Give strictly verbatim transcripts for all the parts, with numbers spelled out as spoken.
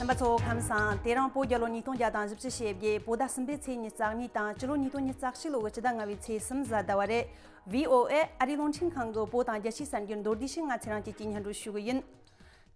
རྣམ་པ་ཚོ་ཁམས་བཟང་། དེ་རིང་བོད་རྒྱལ་ལོ་ཉིས་སྟོང་བརྒྱ་དང་བཞི་བཅུ་ཞེ་བརྒྱད། བོད་ཟླ་གསུམ་པའི་ཚེས་ཉི་ཤུ་རྩ་གཉིས་དང་སྤྱི་ལོ་ཉིས་སྟོང་ཉི་ཤུ་རྩ་གཅིག་ལོ་གི་སྤྱི་ཟླ་ལྔ་བའི་ཚེས་གསུམ་གཟའ་ཟླ་བ་རེད། བྷི་ཨོ་ཨེ་ཨ་རིའི་རླུང་འཕྲིན་ཁང་གི་བོད་དང་རྒྱལ་སྤྱིའི་གསར་འགྱུར་མདོར་བསྡུས་ཤིག་ང་ཚེ་རིང་སྐྱིད་ཀྱིས་སྙན་སྒྲོན་ཞུ་གི་ཡིན།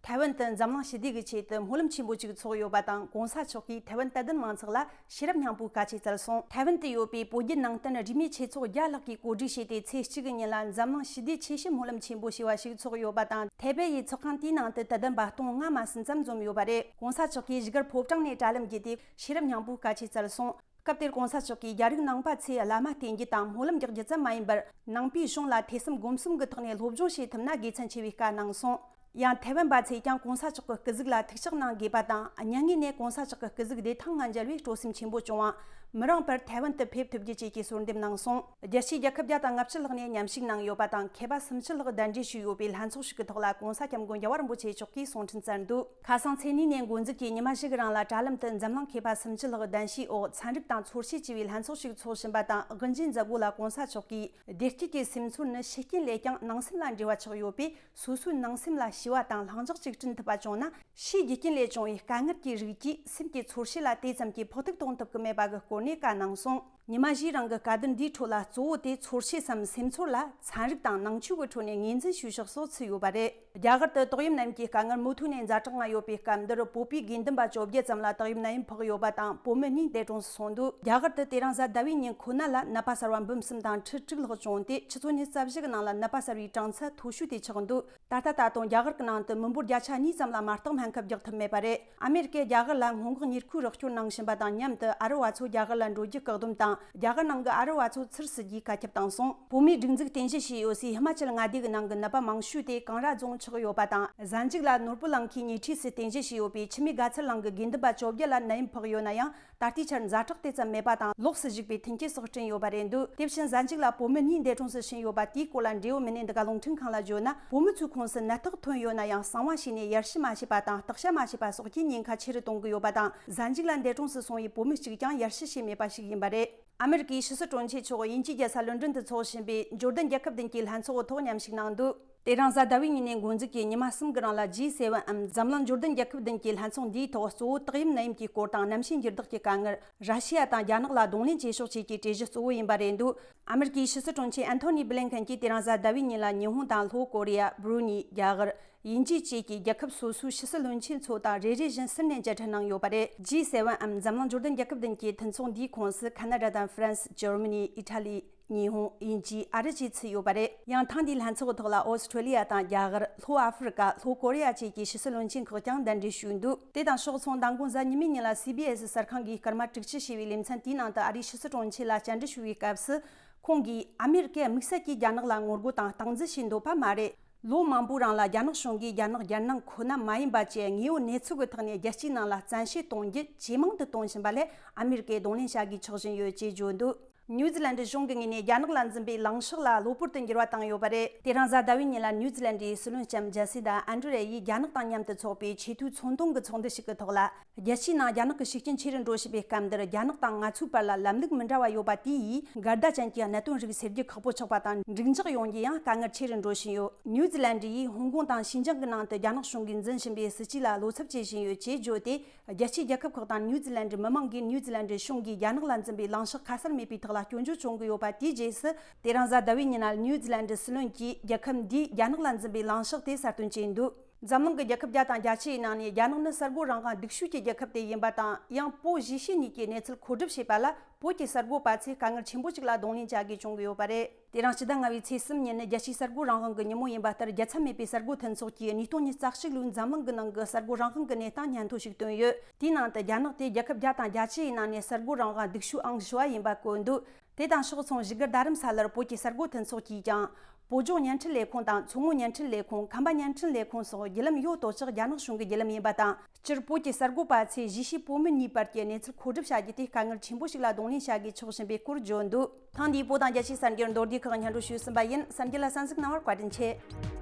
ཐའེ་ཝན་དུ་འཛམ་གླིང་ཞི་བདེ་གི་ཆེད་དུ་སྨོན་ལམ་ཆེན་པོ་ཞིག་ཚོགས་ཡོད་པ་དང་། གོང་ས་མཆོག་གིས་ཐའེ་ཝན་དད་ལྡན་མང་ཚོགས་ལ་ཤེས་རབ་སྙིང་པོའི་བཀའ་ཆོས་སྩལ་སོང་། ཐའེ་ཝན་དུ་ཡོད་པའི་བོད་བརྒྱུད་ནང་བསྟན་རིས་མེད་ཆོས་ཚོགས་བརྒྱ་ལྷག་གིས་གོ་སྒྲིག་བྱས་ཏེ། ཚེས་གཅིག་གི་ཉིན་ལ་འཛམ་གླིང་ཞི་བདེའི་ཆེད་ཞི་སྨོན་ལམ་ཆེན་པོ་ཞེས་པ་ཞིག་ཚོགས་ཡོད་པ་དང་། ཐའེ་པེ་ཡི་ཚོགས་ཁང་དེའི་ནང་དུ་དད་ལྡན་པ་སྟོང་ལྔ་མ་ཟིན་ཙམ་འཛོམས་ཡོད་པ་རེད། གོང་ས་མཆོག་གིས་བཞུགས་སྒར་ཕོ་བྲང་ནས་དྲ་ལམ་བརྒྱུད་དེ་ཤེས་རབ་སྙིང་པོའི་བཀའ་ཆོས་སྩལ་སོང་། སྐབས་དེར་གོང་ས་མཆོག་གིས་རྒྱ་རིགས་ནང་པ་ཚོས་བླ་མ་བསྟེན་རྒྱུ་དང་སྨོན་ལམ་རྒྱག་རྒྱུ་ཙམ་མ་ཡིན་པར། ནང་པའི་གཞུང་ལ་ཐོས་བསམ་སྒོམ་གསུམ་གྱི་ཐོག་ནས་སློབ་སྦྱོང་བྱེད་ཐུབ་ན་དགེ་མཚན་ཆེ་བའི་བཀའ་གནང་སོང་། ཡང་ཐའེ་ཝན་པ་ཚོས་ཀྱང་གོང་ས་མཆོག་གི་སྐུ་གཟུགས་ལ་ཐུགས་ཕྱག་གནང་དགོས་པ་དང་། མྱ་ངན་ནས་གོང་ས་མཆོག་གི་སྐུ་གཟུགས་བདེ་ཐང་ངང་མཇལ་བའི་སྤྲོ་སེམས་ཆེན་པོ་བྱུང་བ། མི་རིང་བར་ཐའེ་ཝན་དུ་ཕེབས་ཐུབ་རྒྱུ་བཅས་ཀྱི་གསོལ་འདེབས་གནང་སོང་། རྒྱལ་སྤྱིའི་རྒྱལ་ཁབ་བརྒྱ་དང་ལྔ་བཅུ་ལྷག་ནས་མཉམ་ཞུགས་གནང་ཡོད་པ་དང་། མཁས་པ་སུམ་ཅུ་ལྷག་གདན་འདྲེན་ཞུས་ཡོད་པའི་ལྷན་ཚོགས་ཤིག་གི་ཐོག་ལ་གོང་ས་སྐྱབས་མགོན་རྒྱལ་བ་རིན་པོ་ཆེ་མཆོག་གིས་གསུང་འཕྲིན་སྩལ་འདུག་ཁ་སང་ཚེས་གཉིས་ཉིན་འགོ་འཛུགས་ཀྱིས་ཉི་མ་བཞི་གི་རིང་ལ་དྲ་ལམ་དུ་འཛམ་གླིང་མཁས་པ་སུམ་ཅུ་ལྷག་གདན་ཞུས་འོག་ཚན་རིག་དང་ཚོར་ཤེས་ཅེས་པའི་ལྷན་ཚོགས་ཤིག་འཚོགས་བཞིན་པ་དང་། དབུ་འབྱེད་མཛད་སྒོ་ལ་གོང་ས་མཆོག་གིས། བདེ་སྐྱིད་ཀྱི་སེམས་ཚོར་ནི་ཤེས་རྐྱེན་ལས་ཀྱང་ནང་སེམས་ལ་འབྲེལ་བ་ཆགས་ཡོད་པས། སོ་སོའི་ནང་སེམས་ལ་ཞི་བ་དང་ལྷིང་འཇགས་ཅིག་བསྐྲུན་ཐུབ་པ་བྱུང་ན། ཕྱིའི་རྒྱུ་རྐྱེན་ལས་བྱུང་བའི་དཀའ་ངལ་གྱི་རིགས་ཀྱིས་སེམས་ཀྱི་ཚོར་ཤེས་ལ་དེ་ཙམ་གྱིས་ཕོག་ཐུག་གཏོང་ཐུབ་ཀྱི་མེད་པ་གི་སྐོར་ནས་བཀའ་གནང་སོང་། ཉི་མ་བཞིའི་རིང་གི་བཀའ་བསྡུར་འདིའི་ཁྲོད་ལ། གཙོ་བོ་དེ་ཚོར་ཤེས་སམ་སེམས་ཚོར་ལ་ཚན་རིག་དང་ནང་ཆོས་ཀྱི་ཁྲོད་ནས་ངོས་འཛིན་ཞུ་ཕྱོགས་སོགས་ཚུད་ཡོད་པ་རེད། རྒྱ་གར་དུ་ཏོག་དབྱིབས་ནད་ཡམས་ཀྱི་དཀའ་ངལ་མུ་མཐུད་ནས་ཛ་དྲག་ངང་ཡོད་པའི་སྐབས་འདིར། བོད་པའི་དགེ་འདུན་པ་བཅོ་བརྒྱད་ཙམ་ལ་ཏོག་དབྱིབས་ནད་ཡམས་ཕོག་ཡོད་པ་དང་། བོད་མི་གཉིས་འདས་གྲོངས་སུ་སོང་འདུག་རྒྱ་གར་དུ་དེ་རིང་གཟའ་ཟླ་བའི་ཉིན་ཁོ་ན་ལ་ནད་པ་གསར་བ་འབུམ་གསུམ་དང་ཁྲི་དྲུག་ལྷག་བྱུང་སྟེ། ཆུ་ཚོད་ཉི་ཤུ་རྩ་བཞི་གི་ནང་ལ་ནད་པ་གསར་བའི་གྲངས་ཚད་མཐོ་ཤོས་དེ་ཆགས་འདུག་ད་ལྟ་ད་དུང་རྒྱ་གར་གྱི་ནང་དུ་མི་འབོར་བརྒྱ་ཆ་གཉིས་ཙམ་ལ་མ་རྟགས་སྨན་ཁབ་རྒྱག་ཐུབ་མེད་པ་རེད། ཨ་མེ་རི་ཀས་རྒྱ་གར་ལ་སྔོན་འགོག་གཉེར་སྐྱོབ་རོགས་སྐྱོར་གནང་བཞིན་པ་དང་མཉམ་དུ། ཨ་རི་བ་ཚོ་རྒྱ་གར་ལ་འགྲོ་རྒྱུ་བཀག་སྡོམ་དང་། རྒྱ་གར་ནང་གི་ཨ་རི་བ་ཚོ་ཚུར་བསུ་རྒྱུའི་བཀའ་ཁྱབ་བཏང་སོང་། བོད་མིའི་སྒྲིག་འཛུགས་རྟེན་གཞི་བྱས་ཡོད་སའི་ཧི་མ་ཅལ་མངའ་སྡེ་གི་ནང་གི་ནད་པ་མང་ཤོས་དེ་ཀང་ར་རྫོང་ཆགས་ཡོད་པ་དང་། གཟའ་མཇུག་ལ་ནོར་བུ་གླིང་ཁའི་ཉེ་འཁྲིས་སུ་རྟེན་གཞི་བྱས་ཡོད་པའི་འཆི་མེད་དགའ་ཚལ་གླིང་གི་དགེ་འདུན་པ་བཅོ་བརྒྱད་ལ་ནད་ཡམས་ཕོག་ཡོད་ན་ཡང་། ད་ལྟའི་ཆར་ཛ་དྲག་དེ་ཙམ་མེད་པ་དང་། ལོགས་སུ་ཞུགས་པའི་མཐུན་རྐྱེན་སོགས་བསྐྲུན་ཡོད་པ་རེད་འདུག་དེ་བཞིན་གཟའ་མཇུག་ལ་བོད་མི་གཉིས་འདས་གྲོངས་སུ་ཕྱིན་ཡོད་པ་དེའི་སྐོར་ལ། འབྲེལ་ཡོད་མི་སྣས་འདི་ག་རླུང་འཕྲིན་ཁང་ལ་བརྗོད་ན། བོད་མི་ཚོའི་ཁོངས་སུ་ནད་རྟགས་ཐོན་ཡོད་ན་ཡང་། གསང་བ་བྱས་ནས་ཡར་ཞུ་མ་བྱས་པ་དང་བརྟག་དཔྱད་མ་བྱས་པ་སོགས་ཀྱིས་ཉེན་ཁ་ཆེ་རུ་གཏོང་གི་ཡོད་པ་དང་། གཟའ་མཇུག་ལ་འདས་གྲོངས་སུ་སོང་བའི་བོད་མི་གཅིག་ཀྱང་ཡར་ཞུ་བྱས་མེད་པ་ཞིག་ཡིན་པ་རེད། ཨ་མེ་རི་ཀའི་ཕྱི་སྲིད་དྲུང་ཆེ་མཆོག་དབྱིན་ཇིའི་རྒྱལ་ས་ལོན་ཌོན་དུ་འཚོགས་བཞིན་པའི་འབྱོར་ལྡན་རྒྱལ་ཁབ་བདུན་གྱི་ལྷན་ཚོགས་འོག་ཐོག་མཉམ་ཞུགས་གནང་འདུག་དེ་རིང་གཟའ་ཟླ་བའི་ཉིན་ནས་འགོ་འཛུགས་ཀྱིས་ཉི་མ་གསུམ་གྱི་རིང་ལ་ཇི་སེ་ཝན་འམ་འཛམ་གླིང་འབྱོར་ལྡན་རྒྱལ་ཁབ་བདུན་གྱི་ལྷན་ཚོགས་འདིའི་ཐོག་གཙོ་བོ་ཏོག་དབྱིབས་ནད་ཡམས་ཀྱི་སྐོར་དང་གནམ་གཤིས་འགྱུར་ལྡོག་གི་དཀའ་ངལ། ར་ཤི་ཡ་དང་རྒྱ་ནག་ལ་གདོང་ལེན་བྱེད་ཕྱོགས་བཅས་ཀྱི་གྲོས་གཞི་གཙོ་བོ་ཡིན་པ་རེད་འདུག་ཨ་མེ་རི་ཀའི་ཕྱི་སྲིད་དྲུང་ཆེ་ཨན་ཐོ་ནི་བྷི་ལིན་ཁན་གྱིས་དེ་རིང་གཟའ་ཟླ་བའི་ཉིན་ལ་ཉི་ཧོང་དང་ལྷོ་ཀོ་རི་ཡ། སྦྲུ་ནི། རྒྱ་གར། དབྱིན་ཇི་བཅས་ཀྱི་རྒྱལ་ཁབ་སོ་སོའི་ཕྱི་སྲིད་བློན་ཆེན་ཚོ་དང་རེ་རེ་བཞིན་ཟུར་ནས་མཇལ་འཕྲད་གནང་ཡོད་པ་རེད། ཇི་སེ་ཝན་འམ་འཛམ་གླིང་འབྱོར་ལྡན་རྒྱལ་ཁབ་བདུན་གྱི་མཐུན་ཚོགས་འདིའི་ཁོངས་སུ་ཁ་ན་ཌ་དང་ཧྥ་རན་སི། འཇར་མ་ནི། ཨི་ཊ་ལི། ཉི་ཧོང་། དབྱིན་ཇི། ཨ་རི་བཅས་ཚུད་ཡོད་པ་རེད། ཡང་ཐེངས་འདིའི་ལྷན་ཚོགས་ཐོག་ལ་ཨོ་སི་ཁྲོ་ལི་ཡ་དང་རྒྱ་གར། ལྷོ་ཨ་ཧྥི་རི་ཀ། ལྷོ་ཀོ་རི་ཡ་བཅས་ཀྱི་ཕྱི་སྲིད་བློན་ཆེན་ཁག་ཀྱང་གདན་འདྲེན་ཞུས་འདུག་དེ་དང་ཕྱོགས་མཚུངས། མདང་དགོང་གཟའ་ཉི་མའི་ཉིན་ལ་སི་བི་ཨེ་སི་གསར་ཁང་གིས་སྐར་མ་དྲུག་ཅུ་ཞེས་པའི་ལེ་ཚན་དེའི་ནང་དུ་ཨ་རིའི་ཕྱི་སྲིད་དྲུང་ཆེ་ལ་བཅར་འདྲི་ཞུ་བའི་སྐབས་སུ། ཁོང་གིས་ཨ་མེ་རི་ཀས་དམིགས་བསལ་གྱིས་རྒྱ་ནག་ལ་ངོ་རྒོལ་དང་སྟངས་འཛིན་བྱེད་འདོད་པ་མ་རེད། ལོ་མང་པོའི་རིང་ལ་རྒྱ་ནག་གཞུང་གིས་རྒྱ་ནག་རྒྱལ་ནང་ཁོ་ན་མ་ཡིན་པ་བཅས་དངོས་ཡོད་གནས་ཚུལ་གྱི་ཐོག་ནས་རྒྱལ་སྤྱིའི་ནང་ལ་བཙན་ཤེད་གཏོང་རྒྱུ་ཇེ་མང་དུ་གཏོང་བཞིན་པ་ལས། ཨ་མེ་རི་ཀས་གདོང་ལེན་བྱ་དགོས་ཆོག་བཞིན་ཡོད་ཅེས་བརྗོད་འདུག་ནིའུ་ཛི་ལན་ཌི་གཞུང་གི་ངོས་ནས་རྒྱ་ནག་ལ་འཛིན་པའི་ལངས་ཕྱོགས་ལ་གློ་བུར་དུ་འགྱུར་བ་བཏང་ཡོད་པ་རེད། དེ་རིང་གཟའ་ཟླ་བའི་ཉིན་ལ་ནིའུ་ཛི་ལན་ཌིའི་སྲིད་བློན་ལྕམ་ཇ་སི་ཌ་ཨན་ཌྲེ་ཡིས་རྒྱ་ནག་དང་མཉམ་དུ་འཚོགས་པའི་ཆེས་མཐོའི་ཚོང་དོན་གྱི་ཚོགས་འདུ་ཞིག་གི་ཐོག་ལ། རྒྱལ་སྤྱིའི་ནང་རྒྱ་ནག་གི་ཤུགས་རྐྱེན་ཆེ་རུ་འགྲོ་བཞིན་པའི་སྐབས་འདིར། རྒྱ་ནག་དང་ང་ཚོའི་བར་ལ་ལམ་ལུགས་མི་འདྲ་བ་ཡོད་པ་དེ་ཡིས། འགལ་ཟླ་ཅན་གྱི་གནད་དོན་རིགས་སེལ་རྒྱུ་ཁག་པོ་ཆགས་པ་དང་། འགྲིག་འཇགས་ཡོང་རྒྱུ་ཡང་དཀའ་ངལ་ཆེ་རུ་འགྲོ་བཞིན་ཡོད། ནིའུ་ཛི་ལན་ཌི་ཡིས་ཧོང་ཀོང་དང་ཞིན་ཅང་གི་ནང་དུ་རྒྱ་ནག་གཞུང་གིས་འཛིན་བཞིན་པའི་སྲིད་བྱུས་ལ་བློ་འཚབ་བྱེད་བཞིན་ཡོད་ཅེས་བརྗོད་དེ། རྒྱལ་སྤྱིའི་རྒྱལ་ཁབ་ཁག་དང་ནིའུ་ཛི་ལན་ཌི་མི་དམངས་ཀྱིས་ནིའུ་ཛི་ལན་ཌི་གཞུང་གིས་རྒྱ་ནག་ལ་འཛིན་པའི་ལངས་ཕྱོགས་ཁ་གསལ་མེད་པའི་ཐོག་ལ་སྐྱོན་བརྗོད་བྱུང་གི་ཡོད་པ། དེའི་རྗེས་སུ། དེ་རིང་གཟའ་ཟླ་བའི་ཉིན་ལ་ནིའུ་ཛི་ལན་ཌི་སྲིད་བློན་གྱིས་རྒྱལ་ཁབ་འདིས་རྒྱ་ནག་ལ་འཛིན་པའི་ལངས་ཕྱོགས་དེ་གསལ་སྟོན་བྱས་འདུག་འཛམ་གླིང་གི་རྒྱལ་ཁབ་བརྒྱ་དང་བརྒྱད་ཅུ་ཡི་ནང་ནས་རྒྱ་ནག་ནི་གསར་བགོས་རང་དབང་སྡུག་ཤོས་ཀྱི་རྒྱལ་ཁབ་དེ་ཡིན་པ་དང་། ཡང་བོད་གཞིས་བྱེས་གཉིས་ཀྱི་གནས་ཚུལ་མཁོ་སྒྲུབ་བྱེད་པ་ལ། བོད་ཀྱི་གསར་བགོས་པ་ཚོས་དཀའ་ངལ་ཆེན་པོ་ཞིག་ལ་གདོང་ལེན་བྱ་དགོས་བྱུང་གི་ཡོད་པ་རེད། དེ་རིང་སྤྱི་ཟླ་ལྔ་བའི་ཚེས་གསུམ་ཉིན་ནི་རྒྱལ་སྤྱིའི་གསར་བགོས་རང་དབང་གི་ཉིན་མོ་ཡིན་པ་ལྟར། རྒྱལ་ཚབ་མེད་པའི་གསར་བགོས་མཐུན་ཚོགས་ཀྱིས་ཉིས་སྟོང་ཉི་ཤུ་རྩ་གཅིག་ལོའི་འཛམ་གླིང་གི་ནང་གི་གསར་བགོས་རང་དབང་གི་གནས་སྟངས་སྙན་ཐོ་ཞིག་བཏོན་ཡོད། དེའི་ནང་དུ་རྒྱ་ནག་དེ་རྒྱལ་ཁབ་བརྒྱ་དང་བརྒྱད་ཅུ་ཡི་ནང་ནས་གསར་བགོས་རང་དབང་སྡུག་ཤོས་ཨང་བཞི་བ་ཡིན་པ་བཀོད་འདུག་དེ་དང་ཕྱོགས་མཚུངས། བཞུགས་སྒར་རྡ་རམ་ས་ལར་བོད་ཀྱི་གསར་བགོས་མཐུན་ཚོགས་ཀྱིས་ཀྱང་། བོད་ལྗོངས་བརྙན་འཕྲིན་ལས་ཁུངས་དང་། མཚོ་སྔོན་བརྙན་འཕྲིན་ལས་ཁུངས། ཁམས་པ་བརྙན་འཕྲིན་ལས་ཁུངས་སོགས་བརྒྱུད་ལམ་ཡོད་དོ་ཅོག་རྒྱ་ནག་གཞུང་གི་བརྒྱུད་ལམ་ཡིན་པ་དང་། སྤྱིར་བོད་ཀྱི་གསར་བགོས་པ་ཚོས་གཞིས་བྱེས་བོད་མི་གཉིས་བར་གྱི་གནས་ཚུལ་མཁོ་སྒྲུབ་བྱ་རྒྱུ་དེ་དཀའ་ངལ་ཆེན་པོ་ཞིག་ལ་གདོང་ལེན་བྱ་དགོས་ཆོག་བཞིན་པའི་སྐོར་བརྗོད་འདུག་ཐེངས་འདིའི་བོད་དང་རྒྱལ་སྤྱིའི་གསར་འགྱུར་མདོར་བསྡུས་ཁག་སྙན་སྒྲོན་ཞུས་ཟིན་པ་ཡིན། གསར་འགྱུར་ལ་གསན་གཟིགས་གནང་བར་བཀའ་དྲིན་ཆེ།